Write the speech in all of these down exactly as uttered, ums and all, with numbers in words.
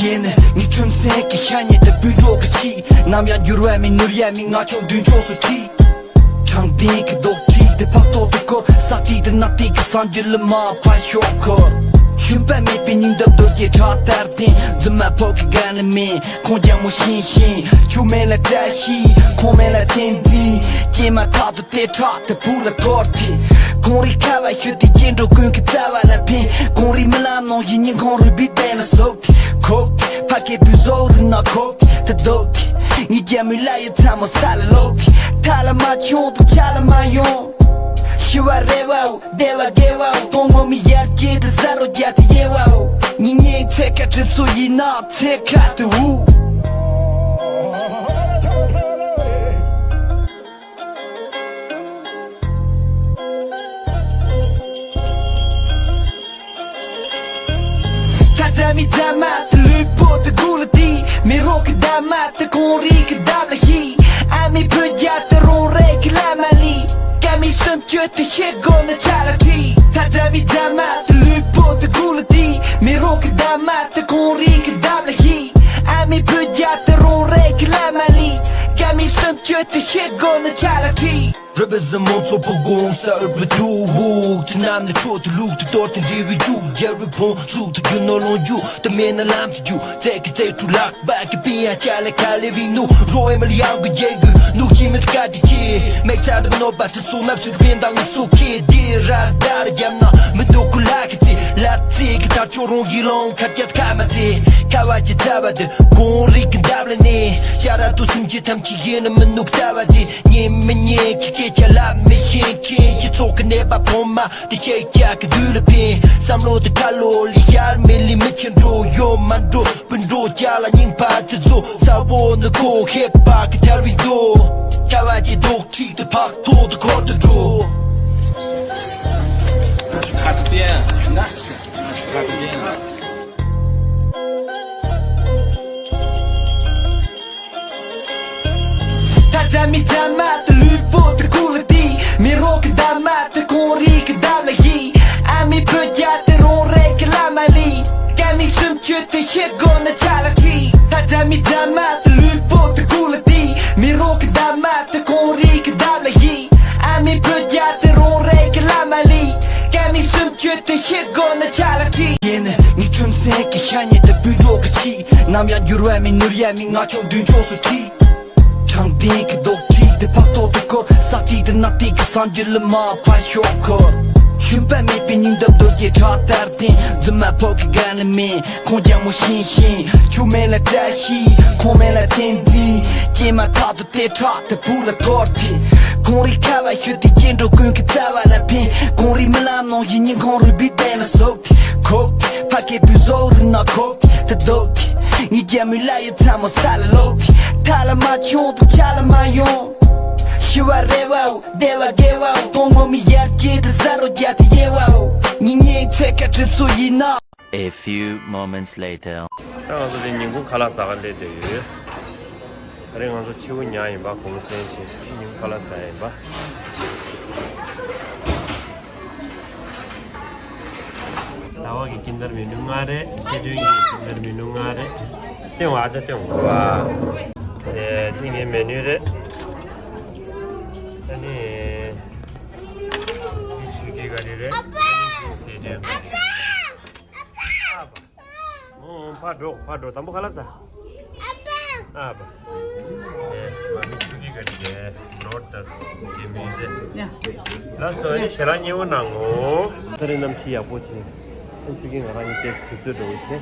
ཡིན། ངས་ཁྱོད་སེམས་ཀྱི་ཤ་ཉེ་དུ་སྤུན་གྲོགས་ཀྱི་ཆེད། ནམ་ཡང་འགྱུར་བ་མེད་ནོར་ཡ་མེད། ང་ཆུང་དུས་ཕྱོགས་སུ་ཁྲིད། དྲང་བདེན་གྱི་རྡོག་ཁྲིད་དེ་ཕག་ཐོག་ཏུ་བསྐོར། ས་ཐིག་དེ་ནག་ཐིག་གི་སངས་རྒྱས་ལ་མ་ཕ་ཤོག་འཁོར། ཤུན་པ་མེད་པའི་སྙིང་འདབས་རྡོ་རྗེ་བྲག་ལྟར་བརྟན། རྫུན་མ་ཕོག་གི་དགའ་ལ་མེད། ཁོང་རྒྱ་མོ་ཤིང་ཤིང་། ཆུ་མེད་ལ་བཀྲ་ཤིས། ཁོང་མེད་ལ་བསྟན་འཛིན། སྐྱེས་མ་ཐག་ཏུ་ལྟེ་ཁྲག་དེ་བུ་ལ་ཐོར་ཏེ། གངས་རིའི་ཁ་བ་ཞུ་སྟེ་སྐྱེ་འགྲོ་ཀུན་གྱི་རྩ་བ་ལ་ཕན། གངས་རིའི་རྨི་ལམ་ནང་བཞིན་སྙིང་ཁོང་རུས་པའི་གཏིང་ལ་ཟུག་སྟེ། ཁོག་སྟེ་ཕ་སྐད་པོའི་བཟོ་རུ་ན་ཁོག་སྟེ་ད་སྡུག་སྟེ། ངའི་རྒྱ་མོའི་ལ་ཡོད་ཚ་མོ་ས་ལ་ལོག་སྟེ། མཐའ་ལ་མ་བྱུང་དང་ཆ་ལ་མ་ཡོང་། ཤི་བ་རེ་བའོ། བདེ་བ་དགེ་བའོ། གཏོང་ངོ་མི་ཡར་སྐྱེས་དེ་ཟ་རོ་རྒྱ་དེ་དབྱེ་བའོ། ཉིན་ཉིན་ཚེ་ཁ་གྲིབ་སོ་ཡིན་ན་ཚེ་ཁ་དུ་འུ། ད་ད་མི་ད་མ་ད་ལུས་པོ་ད་གུ་ལ་དི། མི་རོ་གི་ད་མ་ད་གོང་རི་གི་འདབས་ལ་ཧི། ཨ་མི་བུ་རྒྱ་ད་རོང་རེ་གི་ལ་མ་ལི། ཀ་མི་སུམ་ཅུ་དེ་ཤེ་གོ་ན་ཆ་ལ་ཁྲི། ད་ད་མི་ད་མ་ད་ལུས་པོ་ད་གུ་ལ་དི། མི་རོ་གི་ད་མ་ད་གོང་རི་གི་འདབས་ལ་ཧི། ཨ་མི་བུ་རྒྱ་ད་རོང་རེ་གི་ལ་མ་ལི། ཀ་མི་སུམ་ཅུ་དེ་ཤེ་གོ་ན་ཆ་ལ་ཁྲི། རེ་བེ་ཟི་མོ་ཚོ་ཕོ་གོང་ས་ཨུར་བུ་དུ་ཝུག་དེ་རྣམས་ནི་ཆོ་དུ་ལུག་དུ་གཏོར་དུ་འདྲེ་བའི་རྒྱུག་རྒྱལ་བའི་བོང་ཟུག་དུ་རྒྱུ་ནོ་ལོང་རྒྱུ་དུ་མེད་ན་ལམ་དུ་རྒྱུ་རྩེ་གི་རྩེ་ཁྲུ་ལག་པ་གི་པིན་ཡ་ཅ་ལ་ཁ་ལེ་བིང་ནུ་རོ་ཨེ་མ་ལི་ཡང་གི་རྒྱལ་གུ་ནུག་ཅི་མི་དུ་ཀ་དི་ཅི་མེག་ཚ་འདབ་ནོ་པ་དུ་སུག་ནབ་སུག་པིན་དང་ནི་སུག་ཁེ་དི་ར་དར་རྒྱབ་ན་མི་འདུག་གུ་ལ་གི་ཚི་ལ་ཚི་གི་དར་ཆོ་རོང་གི་ལོང་ཁ་རྒྱ་ཁ་མ་ཚི་ཁ་བ་ཅི་ཚ་བ་དི་གོང་རིག་གི་འདབ་ལ་ནི་ཤ་ར་དུ་སུམ་ཅི་ཐམ་ཅི་ཡིན་ན་མི་ནུག་ལྟ་བ་དི། ཉན་མི་ཉན་གྱི་སྐད་ཆ་ལབ་མི་ཤེས་མཁན་གྱི་ཚོགས་ཀྱི་ནད་པ་བོང་མ་དེ་ཆེ་ཀྱག་གི་དུས་ལ་ཕན། བསམ་བློ་དེ་ཁ་ལོ་ལི་ཤར་མི་ལི་མི་ཆེན་འགྲོ་ཡོད་མ་འགྲོ་བུ་འགྲོ་ཀྱག་ལ་སྙིང་པ་དེ་བཟོ་ས་བོ་ནི་ཁོ་ཧེ་པ་གི་ཐར་བི་དོ་ཁ་བ་གི་རྡོག་ཁྲིག་དེ་ཕག་ཐོག་ཏུ་འཁོར་དུ་འགྲོ། ཁ་དེ་ན་ཁ་དེ་ན། ད་ད་མི་ད་མ་ད་ལུས་པོ་ད་གུ་ལ་དི། མི་རོ་གི་ད་མ་ད་གོང་རི་གི་འདབ་ལ་ཡི། ཨ་མི་བུ་རྒྱ་ད་རོང་རེ་གི་ལ་མ་ལི། ཀ་མི་སུམ་ཅུ་དེ་ཤེ་གོ་ན་ཆ་ལ་ཁྲི། ད་ད་མི་ད་མ་ད་ལུས་པོ་ད་གུ་ལ་དི། མི་རོ་གི་ད་མ་ད་གོང་རི་གི་འདབ་ལ་ཡི། ཨ་མི་བུ་རྒྱ་ད་རོང་རེ་གི་ལ་མ་ལི། ཀ་མི་སུམ་ཅུ་དེ་ཤེ་གོ་ན་ཆ་ལ་ཁྲི། ཡིན། ངས་ཁྱོད་སེམས་ཀྱི་ཤ་ཉེ་དུ་སྤུན་གྲོགས་ཀྱི་ཆེད། ནམ་ཡང་འགྱུར་བ་མེད་ནོར་ཡ་མེད། ང་ཆུང་དུས་ཕྱོགས་སུ་ཁྲིད། དྲང་བདེན་གྱི་རྡོག་ཁྲིད་དེ་ཕག་ཐོག་ཏུ་འཁོར། ས་ཐིག་དེ་ནག་ཐིག་གི་སངས་རྒྱས་ལ་མ་ཕ་ཤོག་འཁོར། ཤུན་པ་མེད་པའི་སྙིང་འདབས་རྡོ་རྗེ་བྲག་ལྟར་བརྟན། རྫུན་མ་ཕོག་གི་དགའ་ལ་མེད། ཁོང་རྒྱ་མོ་ཤིང་ཤིང་། ཆུ་མེད་ལ་བཀྲ་ཤིས། ཁོང་མེད་ལ་བསྟན་འཛིན། སྐྱེས་མ་ཐག་ཏུ་ལྟེ་ཁྲག་དེ་བུ་ལ་ཐོར་ཏེ། གངས་རིའི་ཁ་བ་ཞུ་སྟེ་སྐྱེ་འགྲོ་ཀུན་གྱི་རྩ་བ་ལ་ཕན། གངས་རིའི་རྨི་ལམ་ནང་བཞིན་སྙིང་ཁོང་རུས་པའི་གཏིང་ལ་ཟུག་སྟེ། ཁོག་སྟེ་ཕ་སྐད་པོའི་བཟོ་རུ་ན་ཁོག་སྟེ་ད་སྡུག་སྟེ། ངའི་རྒྱ་མོའི་ལ་ཡོད་ཚ་མོ་ས་ལ་ལོག་སྟེ། མཐའ་ལ་མ་བྱུང་དང་ཆ་ལ་མ་ཡོང་། ཤི་བ་རེ་བའོ། བདེ་བ་དགེ་བའོ། གཏོང་ངོ་མི་ཡར་སྐྱེས་དེ་ཟ་རོ་རྒྱ་དེ་དབྱེ་བའོ། ཉིན་ཉིན་ཚེ་ཁ་གྲིབ་སོ་ཡིན་ན། A few moments later. ད་ང་ཚོ་དེ་ཉིན་གུང་ཁ་ལག་ཟ་ག་སླེབས་བསྡད་ཡོད། ད་རེས་ང་ཚོ་ཕྱི་པོ་ཉལ་ཡིན་པ། གུང་སེང་བྱས་ཉིན་གུང་ཁ་ལག་ཟ་ཡིན་པ། ཟླ་བ་གི་ཀིན་ཏར་མི་ནུ་ལྔ་རེད། སི་ཁྲོན་གི་ཀིན་ཏར་མི་ནུ་ལྔ་རེད། སྟོན་བ་ཨ་ཅག་སྟོན་བ། དེ་ངའི་མེ་ནུ་རེད། ད་ནི་འདི་ཆུ་སྐྱེས་ག་རེ་རེད། ཨ་ནི་འདི་སི་ཁྲོན་ག་རེ་རེད། ཨ་ཕ། ཨོ་ཕར་འགྲོ། ཕར་འགྲོ། དང་པོ་ཁ་ལག་ཟ། ཨ་ཕ། ཨེ་མ་མི་ཆུ་སྐྱེས་ག་རེ་རེད། ནོར་ད་སི་ཁྲོན་གི་མི་ཟེར། ཡ། ལགས་སོ། ཨ་ནི་ཞལ་ལག་མཉེས་པོ་གནང་ངོ་། ད་རེས་གནམ་གཤིས་ཡག་པོ་བྱས། ཨ་ཆུ་སྐྱེས་ང་རང་གཉིས་ཏོག་ཙམ་དུས་ཚོད་འགྲོ་གི་བྱས།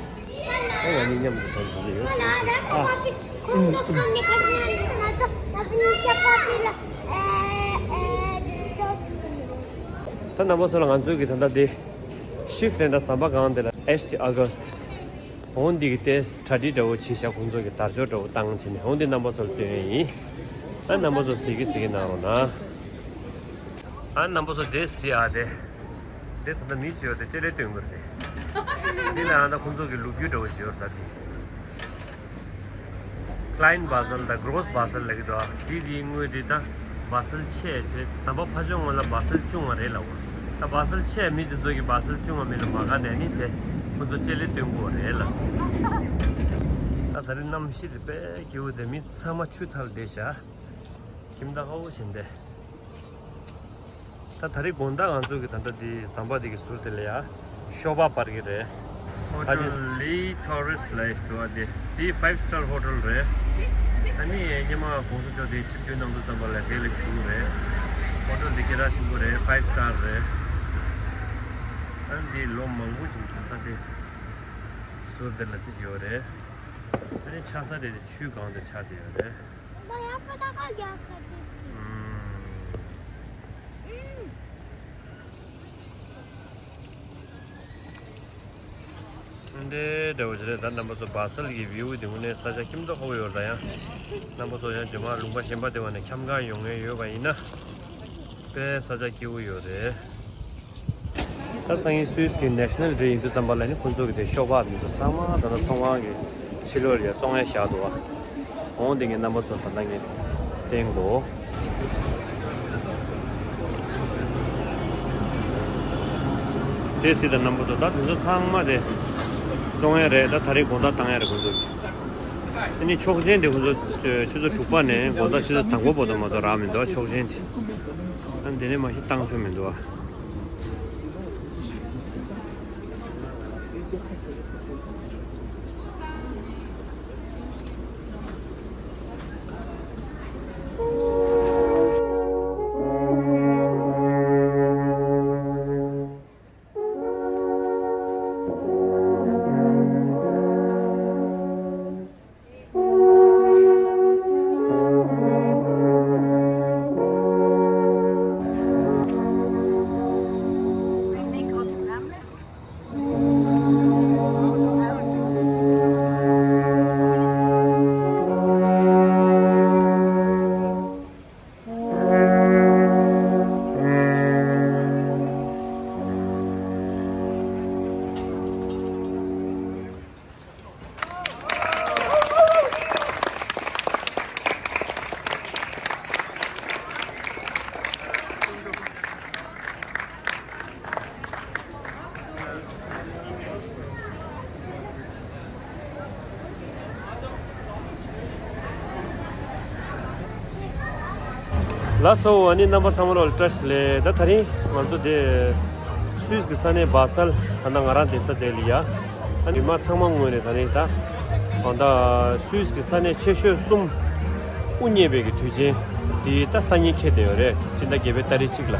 ཨ་ང་གཉིས་མཉམ་དུ་ཐོན་འགྲོ་གི་ཡོད། ཨ། ད་རྣམ་པ་ཚོ་ལ་ང་ཚོའི་གི་ད་ལྟ་དེ་ཤིབ་ལེན་ད་ཟམ་པ་སྒང་དེ་ལ་ཨེ་ཤི་ཨ་གྷ་སི། འོང་འདི་གི་ཏེས་གྲ་སྒྲིག་འདྲ་བོ་བྱེད་ཤག་ཁོང་ཚོ་གི་དར་ལྕོག་འདྲ་བོ་བཏང་བྱས་ནས། འོང་འདི་རྣམ་པ་ཚོར་སྟོན་ཡས་ཡིན། ཨ་རྣམ་པ་ཚོ་གཟིགས་གི་གཟིགས་གི་གནང་རོགས་གནང་། ཨ་རྣམ་པ་ཚོ་དེ་གཟིགས་ཨ། དེ་དེ་ད་ལྟ་མི་བྱེད་ཡོད་དེ་ལྕེ་ལེ་སྟོན་དགོས་རེད། འདི་ལ་ཨ་ད་ཁོང་ཚོ་གི་ལོ་རྒྱུས་འདྲ་བོ་བྱེད་ཡོད་རེད་ད་དེ། Klein Basel དང་Gross Basel ལབ་ཀྱི་འདུག་ཨ། དེ་དེའི་དངོས་དེ་ད་Basel ཆེ་བྱས་ཟམ་པ་ཕར་ཕྱོགས་ངོས་ལ་Basel ཆུང་བ་རེད་ལབ་འོ། ད་Basel ཆེ་མི་དེ་ཚོ་གིས་Basel ཆུང་བ་མི་ལ་མ་དགའ་ནས་ནི་དེ་ཁོ་ཚོ་ལྕེ་ལེ་སྟོན་དགོས་རེད་ལབ་སོང་། ད་ད་རེས་གནམ་གཤིས་དེ་དཔེ་སྐྱིད་པོ་དེ་མི་ཚང་མ་ཆུ་ཐར་བསྡད་ཤག་ཁྱིམ་བདག་ཧ་བོ་བྱས་ཏེ། ད་ད་རེས་དགོང་དག་ང་ཚོ་གི་ད་ལྟ་འདི་ཟམ་པ་འདི་གི་ཟུར་དེ་ལ་ཡ་ཤོ་པ་པར་གི་རེད། ད་འདི་Hotel Lee Torres ལབ་ཡས་འདུག་ཨ། འདི་འདི་five star hotel རེད། ད་ནི་སྙེ་མ་གོང་ས་མཆོག་དེ་ཆིབས་བསྒྱུར་གནང་དུས་ཙམ་པ་ལ་དེ་ལ་བཞུགས་རེད། Hotel འདི་སྐད་གྲགས་ཆེན་པོ་རེད། Five star རེད། ད་འདི་ལོ་མང་པོ་ཅིག་ད་ལྟ་འདི་ཟུར་དེ་ལ་བསྡད་ཡོད་རེད། ད་ནི་ཆགས་ས་དེ་ཆུ་སྒང་དེ་ཆགས་བསྡད་ཡོད་རེད། འདི་འདྲ་བོ་ཅིག་རེད། ད་རྣམ་པ་ཚོ་Basel གི་view འདི་དངོས་གནས་ས་ཆ་སྐྱིད་མདོག་ཁ་པོ་ཡོད་རེད། ད་ཡང་རྣམ་པ་ཚོ་ཡང་རྗེས་མ་ལུང་པ་གཞན་པ་དེ་བ་ནས་འཁྱམ་ག་ཡོང་མཁན་ཡོད་པ་ཡིན་ན་དཔེ་ས་ཆ་སྐྱིད་པོ་ཡོད་རེད། ད་སང་ཉིན་Swiss གི་National Day ཡིན་དུས་ཙམ་པ་ལ་ནི་ཁོང་ཚོ་གི་དེ་ཤོ་པ་འདི་ཚོ་ཚང་མ་ད་ལྟ་ཚོང་ཁང་གི་ཕྱི་ལོགས་ལ་ཡ་བཙོང་ཡ་བཞག་འདུག་བ། འོང་དེ་ངས་རྣམ་པ་ཚོ་ད་ལྟ་ངས་བསྟན་གོ། དེ་སྲིད་ད་རྣམ་པ་ཚོ་ད་དེ་ཚོ་ཚང་མ་དེ་བཙོང་ཡ་རེད། ད་ད་རེས་དགོང་དག་བཏང་ཡ་རེད་ཁོང་ཚོ། དེ་ནི་ཆོག་མཆན་དེ་ཁོང་ཚོ་ཆུ་ཚོད་དྲུག་པ་ནས་དགོང་དག་ཆུ་ཚོད་དང་པོ་བར་དུ་མ་གཏོགས་རག་མི་འདུག་ཆོག་མཆན་དེ། ཨ་འདི་ནས་མ་གཞི་བཏང་ཆོག་མི་འདུག་ཨ། ལགས་སོ། ཨ་ནི་རྣམ་པ་ཚང་མ་ལ་བཀྲ་ཤིས་བདེ་ལེགས། ད་ད་རིང་ང་ཚོ་དེ་སུད་སི་གི་ས་གནས་བ་སལ་ད་ལྟ་ང་རང་བསྡད་ས་དེ་ལ་ཡ། ཨ་ནི་མི་མང་ཚང་མ་ངོས་ནས་ད་རིང་ད་ད་སུད་སི་གི་ས་གནས་ཆེ་ཤོས་གསུམ་དབུ་བརྙེས་པའི་གི་དུས་ཆེན་དེ་ད་སང་ཉིན་འཁེལ་བསྡད་ཡོད་རེད། སྤྱི་ཟླ་བརྒྱད་པའི་ཏ་རིག་གཅིག་ལ།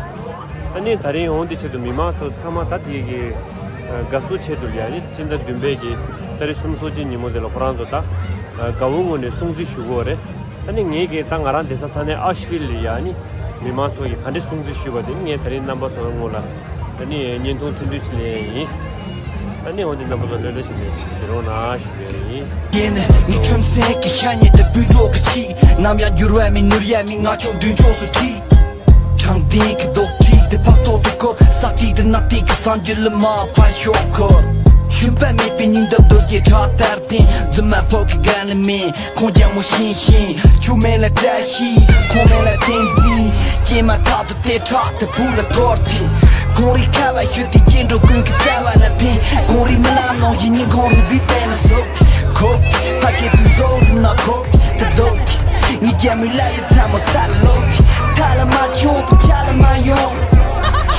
ཨ་ནི་ད་རིང་འོང་དེ་ཆེད་དུ་མི་མང་ཚོ་ཚང་མ་ད་དེ་གི་དགའ་བསུ་ཆེད་དུ་ལ་ཡ་ནི་སྤྱི་ཟླ་བདུན་པའི་གི་ཏ་རིག་གསུམ་ཚོགས་ཆེན་ཉིན་མོ་དེ་ལ་ཁོ་རང་ཚོ་ད་དགའ་བོའི་ངོས་ནས་སྲུང་བརྩི་ཞུ་གི་ཡོད་རེད། ཨ་ནི་ངས་ཀྱིས་ད་ང་རང་བསྡད་ས་ས་གནས་ཨ་ཤི་ཝིལ་ལ་ཡ་ནི་མི་མང་ཚོ་ཡིས་ག་འདྲས་སྲུང་བརྩི་ཞུས་པ་དེ་ངས་ད་རིང་རྣམ་པ་ཚོ་སྔོན་ལ་ཨ་ནི་བརྙན་ཐུང་ཐུང་ཐུང་ཞིག་ལེན་ཡིན། ཨ་ནི་འོན་ཏེ་རྣམ་པ་ཚོ་ལྷོད་ལྷོད་བྱས་ནས་གཟིགས་རོགས་གནང་ཞུ་ཡ་ཡིན། ཡིན་ནི་ཁྲིམས་སེང་གི་ཤ་ཉེ་དེ་བུ་འགྲོ་གི་ཆི། ནམ་ཡང་འགྱུར་བ་མེད་ནོར་ཡ་མེད། ང་ཆོ་མདུན་ཕྱོགས་སུ་ཁྲིད། དྲང་བདེན་གྱི་རྡོག་ཁྲེས་དེ་ཕག་ཐོག་ཏུ་འཁོར། ས་ཐིག་དེ་ནག་ཐིག་གི་སངས་རྒྱས་ལ་མ་ཕ་ཤོག་འཁོར། ཤུན་པ་མེད་པའི་ཉི་ཟླ་རྡོ་རྗེ་བྲག་ལྟར་ལྡིང་། རྫུན་མ་ཕོ་གི་དགའ་ལས་མེད། ཁོང་རྒྱ་མོ་ཤིང་ཤིང་། ཆུ་མེད་ལ་བཀྲ་ཤིས། ཁོང་མེད་ལ་བསྟན་འཛིན། སྐྱེས་མ་ཐག་ཏུ་དེ་ཁྲག་དེ་བུ་ལ་གཏོར་ཏེ། གངས་རི་ཁ་བ་ཞུ་དེ་སྐྱེ་འགྲོ་ཀུན་གྱི་རྩ་བ་ལ་ཕན། གངས་རི་རྨི་ལམ་ནང་བཞིན་ཉིན་གང་རུས་པའི་གཏིང་ལ་ཟུག་ཁོག་ཕ་སྐད་པའི་བཟོ་རུ་ན་ཁོག་དེ་ལྡོག་ངའི་རྒྱ་མོའི་ལ་ཡི་ཚ་མོ་ས་ལ་ལོག་མཐའ་ལ་མ་བྱུང་དེ་ཆ་ལ་མ་ཡོང་།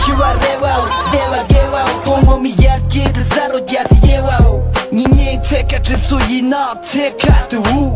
ཤི་བ་རེ་བའོ་བདེ་བ་དགེ་བའོ། གཏོང་ངོ་མི་ཡར་སྐྱེས་དེ་ཟ་རོ་རྒྱ་དེ་དབྱེ་བའོ། ཉིན་ཉིན་ཚེ་ཁ་གྲིབ་སོ་ཡིན་ན་ཚེ་ཁ་དེ་འུ།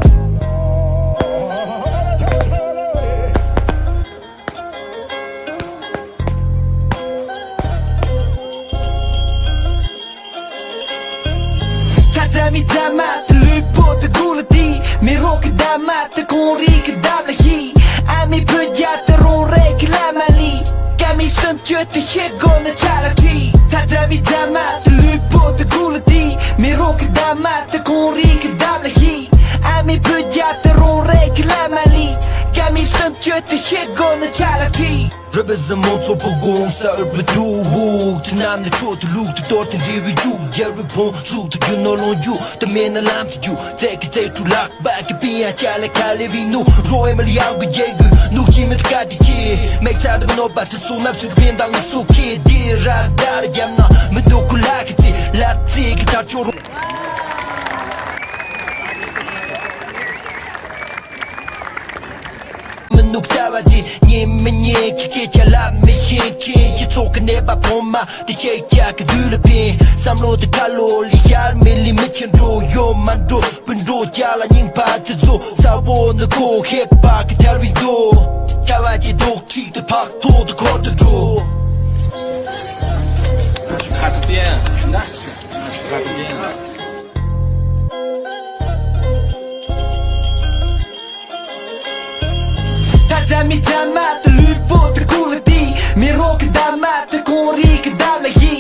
ད་ད་མི་ད་མ་དེ་ལུས་པོ་དེ་དགུ་ལ་དེ་མི་རོགས་ཀྱི་ད་མ་དེ་གངས་རི་གི་འདབས་ལ་ཡི། ཨ་མའི་བུ་རྒྱ་དེ་རང་རེ་གི་ལ་མ་ལི། ཀ་མི་སུམ་ཅུ་དེ་ཤེས་དགོས་ན་ཆ་ལ་ཁྲིད། ད་ད་མི་ད་མ་དེ་ལུས་པོ་དེ་དགུ་ལ་དེ་མི་རོགས་ཀྱི་ད་མ་དེ་གངས་རི་གི་འདབས་ལ་ཡི། ཨ་མའི་བུ་རྒྱ་དེ་རང་རེ་གི་ལ་མ་ལི། ཀ་མི་སུམ་ཅུ་དེ་ཤེས་དགོས་ན་ཆ་ལ་ཁྲིད། རབ་བཟང་མང་ཚོགས་པོ་དགོངས་ས་ཨུར་བུ་དུ་འུག་དེ་རྣམས་ནི་མཆོག་ཏུ་ལུག་ཏུ་གཏོར་དེ་འབྲས་བུའི་རྒྱུ། རྒྱལ་བའི་བོན་ཟུག་ཏུ་རྒྱུ་ནོར་ལོངས་རྒྱུ། དེ་མེད་ན་ལམ་དུ་རྒྱུ། རྩེ་གི་རྩེ་དྲུག་ལག་པ་གི་པི་ཡ་ཅ་ལ་ཁ་ལེ་བི་ནུ་རོ་ཨེ་མ་ལི་ཡང་གི་རྒྱལ་གུ་ནུག་ཅི་མི་ཏི་ཀ་ཏི་ཅི་མེག་ཚ་རབ་ནོ་བ་དེ་སུ་ནབ་སུ་གི་བེན་དང་སུ་ཁེ་དི་ར་དར་རྒྱབ་ན་མི་འདུག་གུ་ལ་གི་ཚི་ལ་རྩེ་གི་དར་ཆོ་རོ། མི་ནུག་ལྟ་བ་དེ་ཉན་མི་ཉན་ཁི་ཁེ་ཆ་ལ་མི་ཤེས་མཁན་གྱི་ཚོགས་ཀྱི་ནད་པ་ཕོ་མ་དེ་ཆེ་ཁྱག་གི་དུས་ལ་ཕན་བསམ་བློ་དེ་ཁ་ལོ་ལི་ཤར་མི་ལི་མི་ཆེན་འགྲོ་ཡོད་མ་འགྲོ་བུ་འགྲོ་ཅག་ལ་སྙིང་པ་དེ་བཟོ་ས་བོ་ནི་ཁོ་ཁེ་པ་གི་ཐར་བི་འདོ་ལྟ་བ་དེ་རྡོག་ཁྲིག་དེ་ཕག་ཐོག་དེ་འཁོར་དུ་འགྲོ། ད་ཛ་མི་ཛ་མ་དེ་ལུས་པོ་དེ་ཀུ་ལ་དི་མི་རོ་གི་ད་མ་དེ་ཁོང་རི་གི་ད་ལ་ཡི་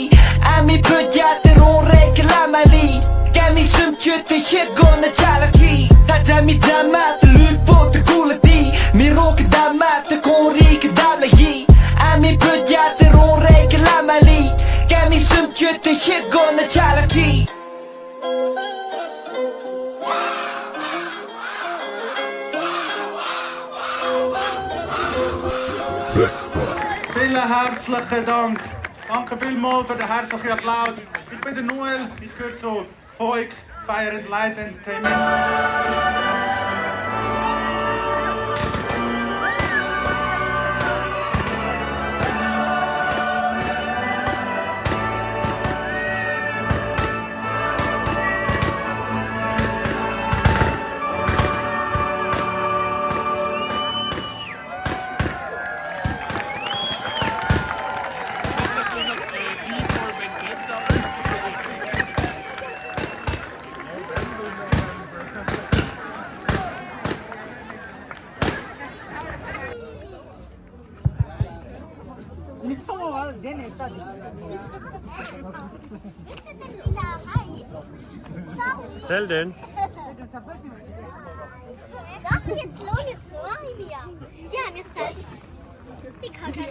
ཨ་མི་བོད་རྒྱ་དེ་རོང་རེ་གི་ལ་མ་ལི་ཀ་མི་སུམ་ཅུ་དེ་ཤེ་གོ་ན་ཆ་ལ་ཁྲི། ད་ཛ་མི་ཛ་མ་དེ་ལུས་པོ་དེ་ཀུ་ལ་དི་མི་རོ་གི་ད་མ་དེ་ཁོང་རི་གི་ད་ལ་ཡི་ཨ་མི་བོད་རྒྱ་དེ་རོང་རེ་གི་ལ་མ་ལི་ཀ་མི་སུམ་ཅུ་དེ་ཤེ་གོ་ན་ཆ་ལ་ཁྲི། Vielen herzlichen Dank. Danke vielmals für den herzlichen Applaus. Ich bin der Noel, ich gehöre zu Volk Fire and Light Entertainment. Sell denn. Doch, jetzt los, jetzt so, Olivia. Ja, jetzt das. Die Kacke.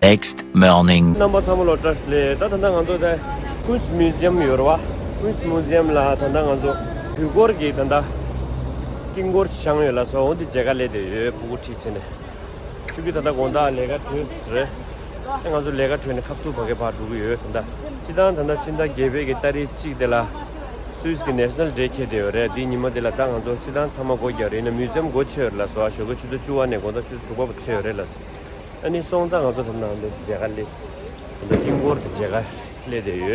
Next morning. རྣམ་པ་ཚང་མ་ལ་བཀྲ་ཤིས་བདེ་ལེགས། ད་ད་ལྟ་ང་ཚོ་ད་Queen's Museum ཡོད་རེད་བ། Queen's Museum ལ་ད་ལྟ་ང་ཚོ་དུས་འཁོར་གྱི་ད་ལྟ་དཀྱིལ་འཁོར་བཞེངས་ཡོད་ལ་སོགས་འོ་འདི་མཇལ་ཁ་སླེབས་བསྡད་ཡོད། ཕྲུ་གུ་ཁྲིད་བྱས་ནས། ཆུ་གི་ད་ལྟ་དགོང་དག་ལས་ཀ་གྲོལ་རེད། ཨ་ང་ཚོ་ལས་ཀ་གྲོལ་ནས་ཁ་ཐུག་ཕ་གི་ཕར་འགྲོ་གི་ཡོད། ད་ལྟ་སྤྱི་བཏང་ད་ལྟ་ཕྱི་ཟླ་བརྒྱད་པའི་གི་ཏ་རིག་གཅིག་དེ་ལ་སུད་སི་གི་National Day འཁེལ་བསྡད་ཡོད་རེད། འདི་ཉི་མ་དེ་ལ་ད་ང་ཚོ་སྤྱི་བཏང་ཚང་མ་སྒོ་རྒྱག་རེད་ན་Museum སྒོ་ཕྱེ་ཡོད་རེད་ལ་སོ། ཞོགས་ཀའི་ཆུ་ཚོད་བཅུ་པ་ནས་དགོང་དག་ཆུ་ཚོད་དྲུག་པ་བར་ཕྱེ་ཡོད་རེད་ལ། ཨ་ནི་སོང་ཙང་ང་ཚོ་ད་ལྟ་འདི་མཇལ་ཁ་སླེབས། ད་ལྟ་དཀྱིལ་འཁོར་དེ་མཇལ་ཁ་སླེབས་བསྡད་ཡོད། ད་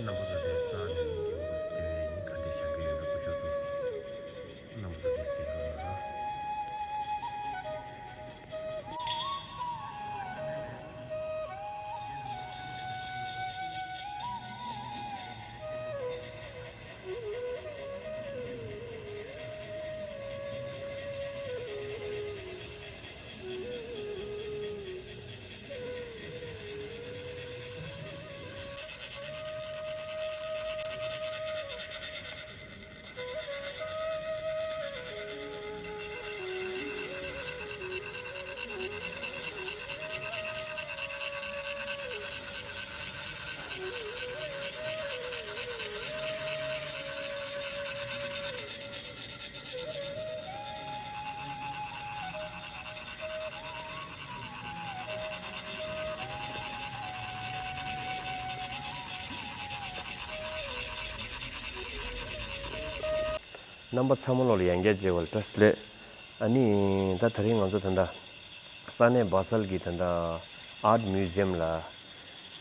རྣམ་པ་ཚོ་དེ་རྩ་ནས་ཡིན་གྱི་མི་འདུག་དེ་བས་ཡིན་ག་འདྲས་བྱ་གི་ཡོད་ན་སྐུ་ཞབས་ཚོ། རྣམ་པ་ཚོ་དེ་གཟིགས་རོགས་གནང་། རྣམ་པ་ཚང་མ་ལོ་ལ་ཡང་བསྐྱར་མཇལ་བ་ལ་བཀྲ་ཤིས་བདེ་ལེགས། ཨ་ནི་ད་དེ་རིང་ང་ཚོ་ད་ལྟ་ས་གནས་བྷ་སལ་གྱི་ད་ལྟ་ Art Museum ལ་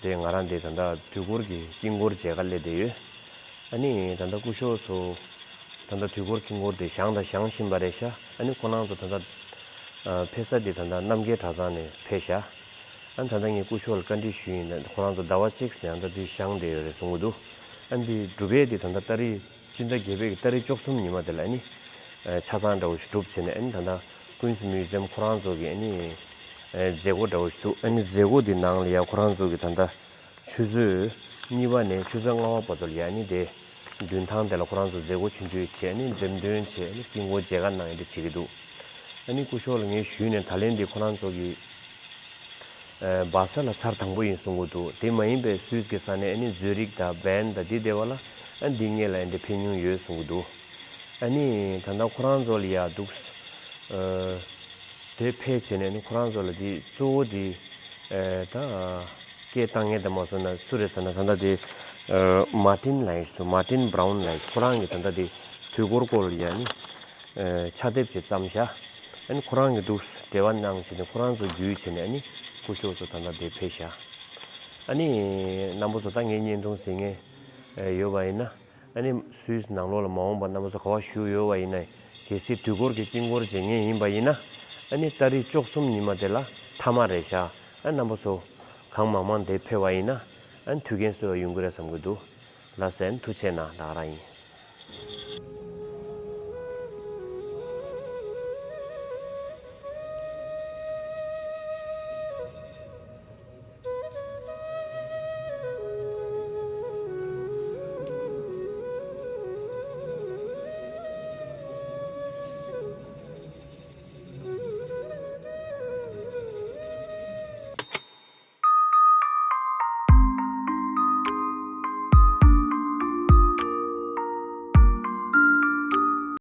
དེ་ང་རང་དེ་ད་ལྟ་དུས་འཁོར་གྱི་དཀྱིལ་འཁོར་མཇལ་ཁ་སླེབས་བསྡད་ཡོད། ཨ་ནི་ད་ལྟ་སྐུ་ཞབས་ཚོ་ད་ལྟ་དུས་འཁོར་དཀྱིལ་འཁོར་དེ་བཞེངས་དང་བཞེངས་བཞིན་པ་རེད་ཤག་ཨ་ནི་ཁོ་རང་ཚོ་ད་ལྟ་ཨ་ཕེབས་ས་དེ་ད་ལྟ་རྣམ་རྒྱལ་གྲྭ་ཚང་ནས་ཕེབས་ཤག་ཨ་ནི་ད་ལྟ་ངས་སྐུ་ཞབས་ལ་བཀའ་འདྲི་ཞུས་ཡིན། ད་ཁོ་རང་ཚོ་ཟླ་བ་གཅིག་ནས་ཨ་ད་དུས་བཞེངས་བསྡད་ཡོད་རེད་གསུང་གི་འདུག་ཨ་ནི་དེ་གྲུབ་ཡས་དེ་ད་ལྟ་ཏ་རིག་སྤྱི་ཟླ་བརྒྱད་པའི་གི་ཏ་རིག་བཅུ་གསུམ་ཉི་མ་དེ་ལ་ཨ་ནི་ཨ་ཆ་ཚང་འདྲ་བོ་ཞིག་གྲུབ་བྱས་ནས། ཨ་ནི་ད་ལྟ་Queen's Museum ཁོ་རང་ཚོ་གི་ཨ་ནི་ཨ་མཛད་སྒོ་འདྲ་བོ་ཞིག་འདུག་ཨ་ནི་མཛད་སྒོ་དེ་ནང་ལ་ཡ་ཁོ་རང་ཚོ་གི་ད་ལྟ་ཆུ་ཚོད་གཉིས་པ་ནས་ཆུ་ཚོད་ལྔ་པ་བར་དུ་ལ་ཡ་ཨ་ནི་དེ་མདུན་ཐང་དེ་ལ་ཁོ་རང་ཚོ་མཛད་སྒོ་ཆུང་ཆུང་བྱས། ཨ་ནི་འགྲེམས་སྟོན་བྱས། ཨ་ནི་དཀྱིལ་འཁོར་མཇལ་ཁ་གནང་ཡ་འདི་བྱེད་ཀྱི་འདུག་ཨ་ནི་སྐུ་ཞབས་ལ་ངས་ཞུས་ནས་ད་ལན་འདི་ཁོ་རང་ཚོ་གི་ཨ་སྦ་སལ་ལ་ཚར་དང་པོ་ཡིན་གསུང་གི་འདུག་དེ་མ་ཡིན་པའི་སུད་སི་གི་ས་གནས་ཨ་ནི་ཛུ་རིག་དང་བན་དང་འདི་སྡེ་བ་ལ་ཨ་འདི་སྔོན་ལ་ཨ་འདི་ཕེབས་མྱོང་ཡོད་གསུང་གི་འདུག་ཨ་ནི་ད་ལྟ་ཁོ་རང་ཚོ་ལ་ཡ་འདུག་ཨ་དེ་ཕེབས་བྱས་ནས་ཨ་ནི་ཁོ་རང་ཚོ་ལ་དེ་གཙོ་བོ་དེ་ཨ་ད་སྐད་བཏང་མཁན་དེ་མ་སོང་ན་སུ་རེད་ཟེར་ན། ད་ལྟ་དེ་ཨ་མར་ཊིན་ལབ་ཡས་ཞིག་འདུག་མར་ཊིན་བྷ་རའུན་ལབ་ཡས་ཞིག་ཁོ་རང་གིས་ད་ལྟ་དེ་དུས་འཁོར་སྐོར་ལ་ཡ་ཨ་ནི་ཨ་ཕྱག་དེབ་ཅིག་བརྩམས་ཤག་ཨ་ནི་ཁོ་རང་གིས་འདུག་འབྲེལ་བ་གནང་བྱས་ནས་ཁོ་རང་ཚོ་བརྒྱུད་བྱས་ནས་ཨ་ནི་སྐུ་ཞབས་ཚོ་ད་ལྟ་དེ་ཕེབས་ཤག་ཨ་ནི་རྣམ་པ་ཚོ་ད་ངའི་བརྙན་ཐུང་གཟིགས་མཁན་ཨ་ཡོད་པ་ཡིན་ན། ཨ་ནི་སུད་སི་ནང་ལོགས་ལ་མ་འོངས་པ་རྣམ་པ་ཚོ་ག་པར་བཞུགས་ཡོད་པ་ཡིན་ན། གལ་སྲིད་དུས་འཁོར་གྱི་དཀྱིལ་འཁོར་མཇལ་མཁན་ཡིན་པ་ཡིན་ན། ཨ་ནི་ཏ་རིག་བཅུ་གསུམ་ཉི་མ་དེ་ལ་མཐའ་མ་རེད་ཤག་ཨ་རྣམ་པ་ཚོ་གང་མང་མང་དེ་ཕེབས་པ་ཡིན་ན། ཨ་ནི་ཐུགས་འགན་གསོས་པ་ཡོང་གི་རེད་བསམ་གྱི་འདུག་ལགས་སོ། ཨ་ནི་ཐུགས་རྗེ་གནང་། ད་ག་རང་ཡིན།